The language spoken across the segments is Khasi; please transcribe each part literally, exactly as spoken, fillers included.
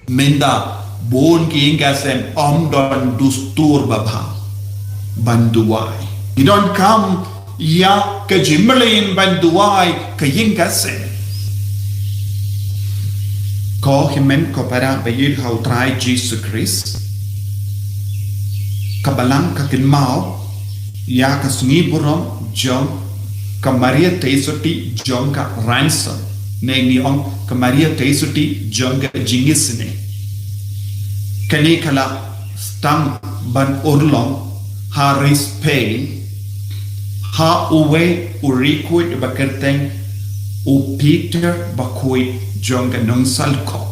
Mynta bun ki ïing ki sem ym don dustur babha ban duwai. Ngi donkam ïa ka jingmlien ban duwai ka ïing ka sem. Ko hynmen ko para ba ïeit ha U Trai Jisu Khrist, ka Balang ka kynmaw ïa ka sngi burom jong ka Maria Theisotti jong ka Ransom, ne ngi ong ka Maria Theisotti jong ka jingisynei. Kane ka la sdang ban urlong ha ri Spain, ha uwei u riewkhuid ba kyrteng u Peter Bakhuid jong ka Nongsalkhoh.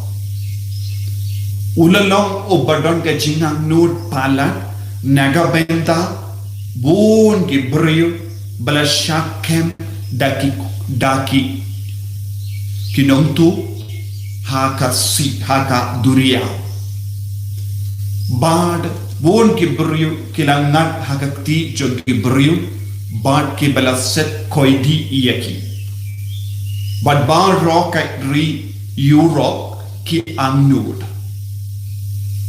U la long uba don ka jingangnud palat na ka bynta bun ki briew ba la shah kem da ki, da ki, ki nongtuh ha ka si, ha ka duriaw. Bad bun ki briew ki la ngat ha ka kti jong ki briew, bad ki ba la set koidi ïa ki. Bad baroh ka ri Europe ki angnud.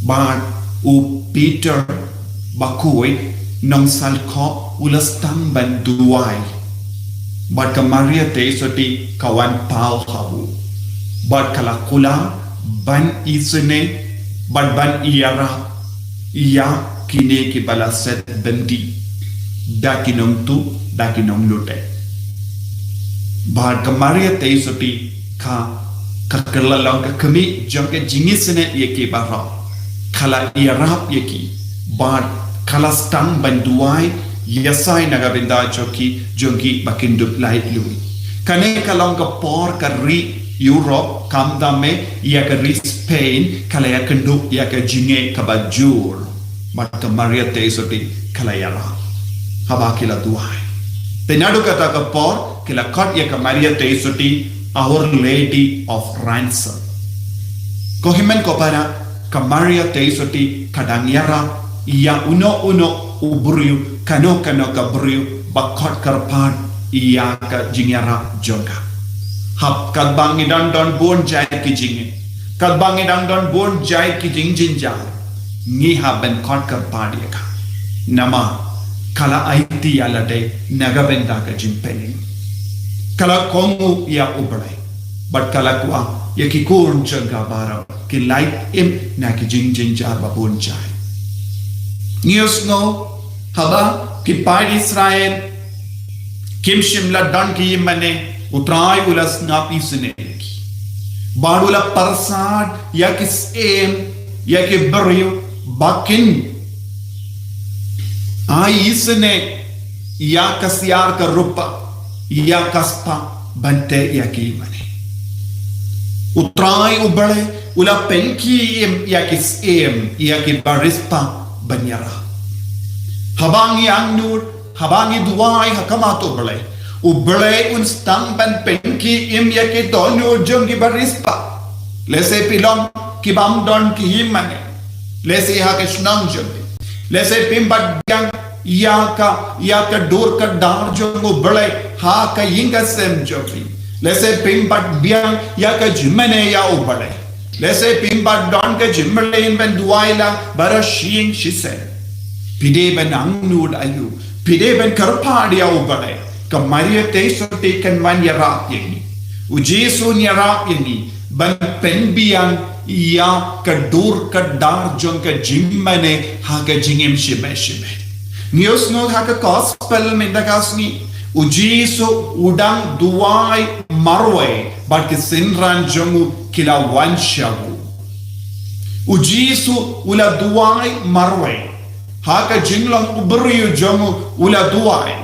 Bad u Peter Bakhuid Nongsalkhoh u la sdang ban duwai. Bad ka Maria Theisotti ka wan paw ha u. Bad ka la kular ban isynei, bad ban ïarap ïa kine ki ba la set byndi da ki nongtuh, da ki nonglute. Bad ka Maria Theisotti ka, ka kylla long ka kmie jong ka jingisynei ïa ki baroh. Ka la ïarap ïa ki. Bad ka la sdang ban duwai ïasai na ka bynta jong ki, jong ki ba kin dup laitluid. Kane ka long ka por ka ri Europe, khamtam eh ïa ka ri Spain, ka la ïakynduh ïa ka jingeh kaba jur. Bad ka Maria Theisotti ka la ïarap haba ki la duwai. Te naduh kata ka por ki la khot ïa ka Maria Theisotti Our Lady of Ransom. Ko hynmen ko para, ka Maria Theisotti ka dang ïarap ïa uno uno u briew, kano kano ka briew ba khot kyrpad ïa ka jingïarap jong ka. Hap katba ngi dang don bun jait ki jingeh, katba ngi dang don bun jait ki jingjynjar, ngi hap ban khot kyrpad ïa ka. Namar ka la aiti ïa lade na ka bynta ka jingpynim. Ka la kohnguh ïa U Blei bad ka la kwah ïa ki khun jong ka baroh kin lait im na ki jingjynjar ba bun jait. Ngi ïohsngew haba ki paid Israel kim shym la don ki ïingmane, U Trai u la sngap isynei ïa ki. Bad u la pyrsad ïa ki syiem, ïa ki briew ba kin ai isynei ïa ka siar ka rupa, ïa ka spah ban teh ïa ki ïingmane. U Trai U Blei u la pynkhie im ïa ki syiem, ïa ki bariewspah ban ïarap. Haba ngi angnud, haba ngi duwai ha khmat U Blei, U Blei un sdang ban pynkhie im ïa ki dohnud jong ki bariewspah. Lehse phi long ki bym don ki ïingmane. Lehse ha ka shnong jong phi. Lehse phim pat biang ïa ka, ïa ka dur ka dar jong U Blei ha ka ïing ka sem jong phi. Lehse phim pat biang ïa ka jingmane ïa U Blei. Lehse phim pat don ka jingmlien ban duwai lang baroh shi ïing shi sem. Phi dei ban angnud aïu? Phi dei ban kyrpad ïa U Blei. Ka Maria Theisotti kan wan ïarap ïa ngi. U Jisu un ïarap ïa ngi ban pynbiang ïa ka dur ka dar jong ka jingmane ha ka jingim shibit shibit. Ngi ïohsngew ha ka gospel mynta ka sngi, U Jisu u dang duwai marwei bad ki synran jong u ki la wan sha u. U Jisu u la duwai marwei. Ha ka jinglong u briew jong u, u la duwai.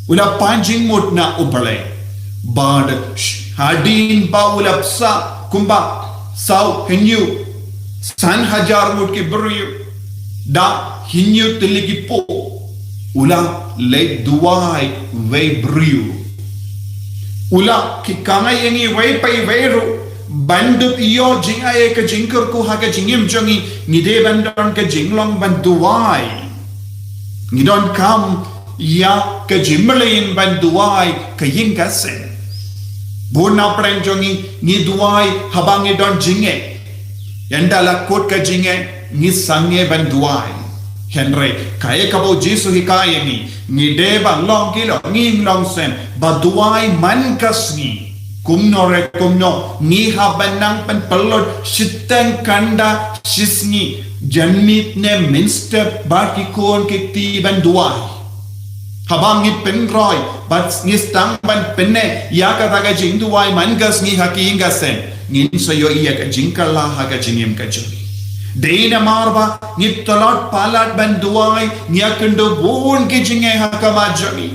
U la pan jingmut na U Blei. Bad hadien ba u la bsa kumba saw hynñiew san hajar ngut ki briew da hynñiew tylli ki pud, u la leit duwai wei briew. U la khie kynnoh ïa ngi wei pa wei ruh ban dup ïoh jingai ka jingkyrkhu ha ka jingim jong ngi, ngi dei ban don ka jinglong ban duwai. Ngi donkam ïa ka jingmlien ban duwai ka ïing ka sem. Bun na pdeng jong ngi ngi duwai haba ngi don jingeh. Ynda la kut ka jingeh, ngi sangeh ban duwai. Hynrei kaei kaba u Jisu u hikai ïa ngi? Ngi dei ban long ki longïing longsem ba duwai man ka sngi. Kumno re kumno, ngi hap ban nang pynpyllut shiteng kynda shisngi, janmiet ne mynstep bad ki khun ki kti ban duwai. Haba ngi pynroi bad ngi sdang ban pynneh ïa kata ka jingduwai man ka sngi ha ki ïing ka sem, ngin sa ïohi ïa ka jingkylla ha ka jingim ka jong ngi. Dei namar ba ngi tlot palat ban duwai, ngi ïakynduh bun ki jingeh ha khmat jong ngi.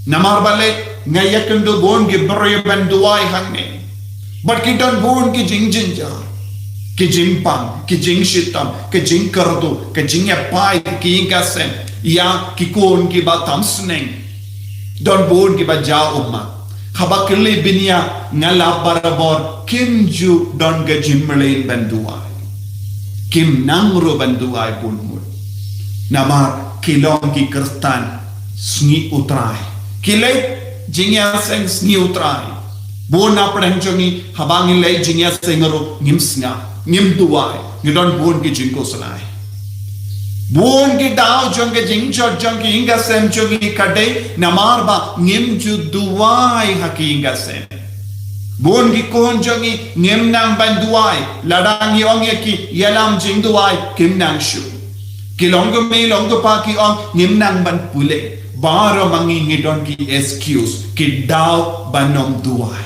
Namar balei? Ngi ïakynduh bun ki briew ban duwai hangne. Bad ki don bun ki jingjynjar, ki jingpang, ki jingshitom, ki jingkyrduh, ki jingïapaid, ki ïing ka sem ïa ki khun kiba tam sneng. Don bun kiba jaw ummat. Haba kylli bniah, nga lap barabor, kim ju don ka jingmlien ban duwai. Kim nang ruh ban duwai bun mut. Namar ki long ki Khristan sngi U Trai. Ki leit jingïaseng sngi U Trai. Bun na pdeng jong ngi, haba ngi leit jingïaseng ruh, ngim sngap, ngim duwai, ngi don bun ki jingkhuslai. Bun ki daw jong ka jingjot jong ki ïing ka sem jong ngi ka dei namar ba ngim ju duwai ha ki ïing ka sem. Bun ki khun jong ngi ngim nang ban duwai, lada ngi ong ïa ki ïalam jingduwai, kim nang shuh. Ki longkmie longkpa ki ong ngim nang ban pule. Baroh ma ngi ngi don ki excuse, ki daw ban ym duwai.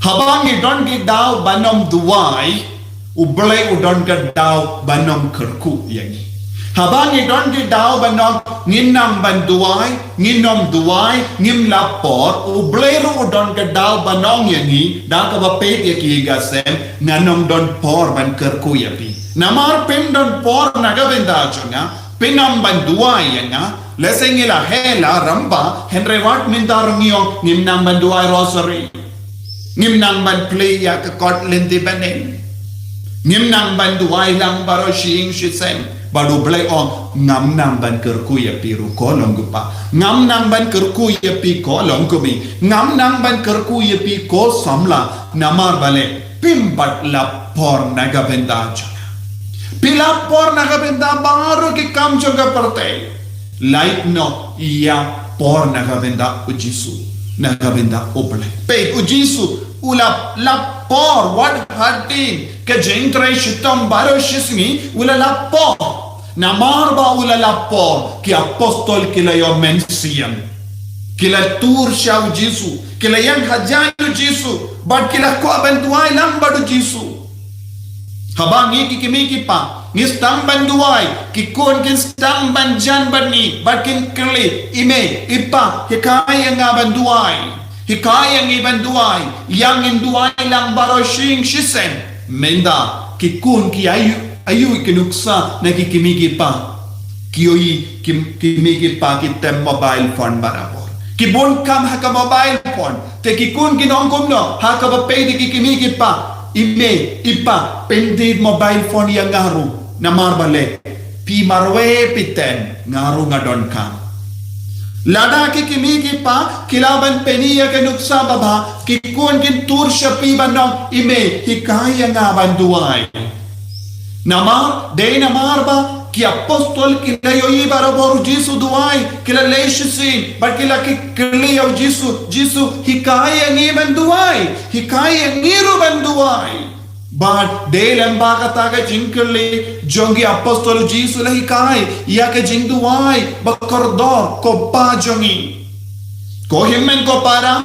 Haba ngi don ki daw ban ym duwai, U Blei u don ka daw ban ym kyrkhu ïa ngi. Haba ngi don ki daw ban ong ngin nang ban duwai, ngin ym duwai, ngim lap por, U Blei ruh u don ka daw ban ong ïa ngi da kaba peit ïa ki ïing ka sem, ngan ym don por ban kyrkhu ïa phi. Namar phim don por na ka bynta jong nga, phin ym ban duwai ïa nga. Lehse ngi la heh la rangbah, hynrei wat mynta ruh ngi ong ngim nang ban duwai rosary. Ngim nang ban plie ïa ka kot lynti bneng. Ngim nang ban duwai lang baroh shi ïing shi sem. Bad U Blei u ong ngam nang ban kyrkhu ïa phi ruh ko longkpa. Ngam nang ban kyrkhu ïa phi ko longkmie. Ngam nang ban kyrkhu ïa phi ko samla. Namar balei? Phim pat lap por na ka bynta jong nga. Phi lap por na ka bynta baroh ki kam jong ka pyrthei. Lait noh ïa por na ka bynta U Jisu, na ka bynta U Blei. Peit, U Jisu u la lap por, wat hadien ka jingtrei shitom baroh shi sngi, u la lap por. Namar ba u la lap por, ki apostol ki la ïoh mynsiem. Ki la tur sha U Jisu, ki la ïeng hajan U Jisu, bad ki la kwah ban duwai lang bad U Jisu. Haba ngi ki kmie ki kpa ngi sdang ban duwai, ki khun kin sdang ban jan bad ngi, bad kin kylli, i mei, i pa, hikai ïa nga ban duwai. Hikai ïa ngi ban duwai, ïa ngin duwai lang baroh shi ïing shi sem. Mynta ki khun ki ïohi, ïohi ki nuksa na ki kmie ki kpa. Ki ïohi ki, ki kmie ki kpa ki tem mobile phone barabor. Ki bun kam ha ka mobile phone. Te ki khun ki ong kumno ha kaba peit ïa ki kmie ki kpa, i mei, i pa, pyndit mobile phone ïa nga ruh. Namar balei? Phi marwei phi tem, nga ruh nga donkam. Lada ki kmie ki kpa ki lah ban pyni ïa ka nuksa babha, ki khun kin tur sha phi ban ong, i mei, hikai ïa nga ban duwai. Namar, dei namar ba ki apostol ki la ïohi barabor U Jisu duwai, ki la leit shisien bad ki la kylli ïa U Jisu, Jisu, hikai ïa ngi ban duwai, hikai ïa ngi ruh ban duwai. Bad dei lyngba kata ka jingkylli jong ki apostol U Jisu u la hikai ïa ka jingduwai ba kordor, ko Pa jong ngi. Ko hynmen ko para,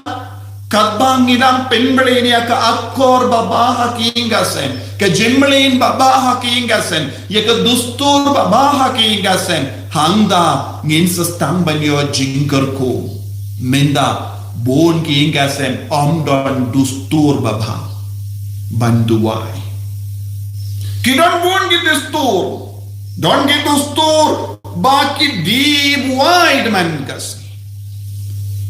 katba ngi dang pynmlien ïa ka akor babha ha ki ïing ka sem, ka jingmlien babha ha ki ïing ka sem, ïa ka dustur babha ha ki ïing ka sem, hangta ngin sa sdang ban ïoh jingkyrkhu. Mynta bun ki ïing ka sem ym don dustur babha ban duwai. Ki don bun ki dustur, don ki dustur ba ki dih buaid man ka sngi.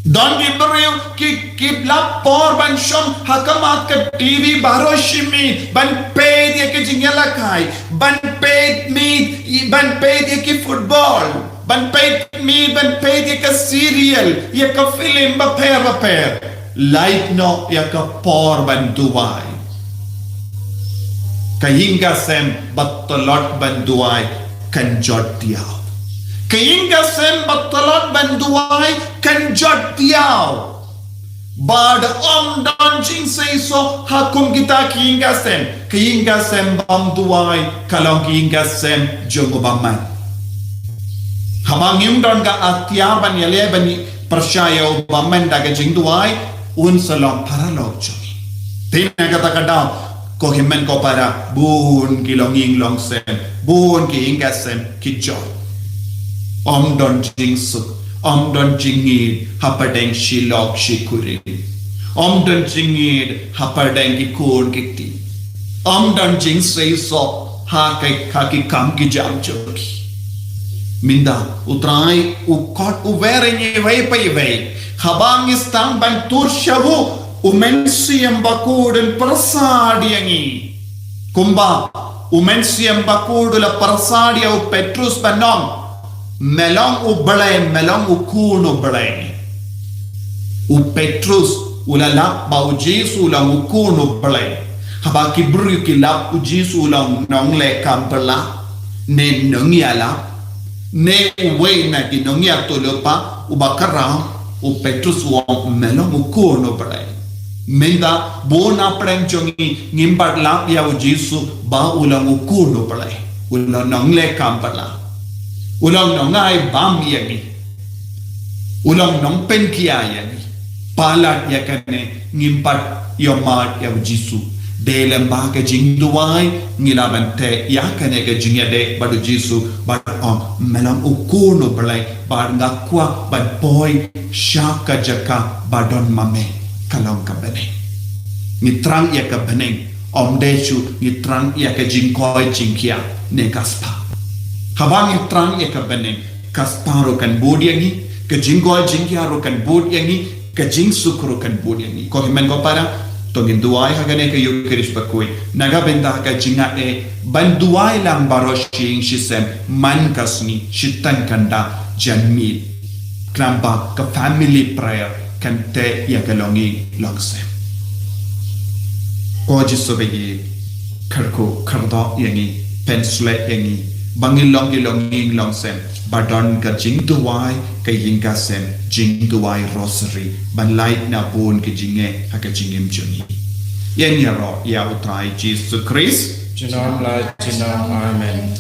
Don ki briew ki, ki lap por ban shong ha khmat ka T V baroh shi miet, ban peit ïa ki jingïalehkai, ban peit miet, ban peit ïa ki football, ban peit miet, ban peit ïa ka serial, ïa ka film bapher bapher. Lait noh ïa ka por ban duwai. Ka ïing ka sem ba tlot ban duwai kan jot diaw. Ka ïing ka sem ba tlot ban duwai kan jot diaw. Bad ym don jingseisoh ha kum kita ki ïing ka sem. Ka ïing ka sem bym duwai ka long ka ïing ka sem jong u bymman. Haba ngim don ka atiar ban ïaleh ban pyrshah ïa u bymman da ka jingduwai, un sa long paralok jong ngi. Te na kata ka daw, ko hynmen ko para, bun ki longïing longsem, bun ki ïing ka sem ki jot. Ym don jingsuk, ym don jingïeid hapdeng shi lok shi kurim. Ym don jingïeid hapdeng ki khun ki kti. Ym don jingseisoh ha ki, ha ki kam ki jam jong ki. Mynta u Trai u khot u wer ïa ngi iwei pa iwei. Haba ngi sdang ban tur sha u, u Mynsiem Bakhuid un pyrsad ïa ngi. Kumba u Mynsiem Bakhuid u la pyrsad ïa u Petrus ban ong, me long u Blei, me long u Khun u Blei. U Petrus u la lap ba u Jisu u long u Khun u Blei. Haba ki briew ki lap u Jisu u long nongleh kam bylla, ne nongïalap, ne uwei na ki nongïathuhlypa uba khraw, u Petrus u ong, me long u Khun u Blei. Mynta bun na pdeng jong ngi ngim pat lap ïa u Jisu ba u long u Khun u Blei. U long nongleh kam bylla. U long nongai bam ïa ngi. U long nongpynkhia ïa ngi. Palat ïa kane ngim pat ïohmad ïa u Jisu. Dei lem ba ka jingduwai ngi lah ban teh ïa kane ka jingïadei bad u Jisu bad ong, me long u Khun u Blei bad nga kwah ban poi sha ka jaka ba don ma me, ka long ka bneng. Ngi thrang ïa ka bneng, ym dei shuh ngi thrang ïa ka jingkoit jingkhiah ne ka spah. Haba ngi thrang ïa ka bneng, ka spah ruh kan bud ïa ngi, ka jingkoit jingkhiah ruh kan bud ïa ngi, ka jingsuk ruh kan bud ïa ngi. Ko hynmen ko para, to ngin duwai ha kane ka Ïukharist bakhuid. Na ka bynta ka jingaiei ban duwai lang baroh shi ïing shi sem, man ka sngi, shi tang kynda, janmiet. Khnang ba ka family prayer kan teh ïa ka longïing longsem. Ko Jisu ba ïeit, kyrkhu kyrdoh ïa ngi, pynshlei ïa ngi ba ngin long ki longïing longsem ba don ka jingduwai, ka ïing ka sem, jingduwai rosary ban lait na bun ki jingeh ha ka jingim jong ngi. Ïa ngi ïaroh ïa u Trai Jisu Khrist. Junom la junom, amen.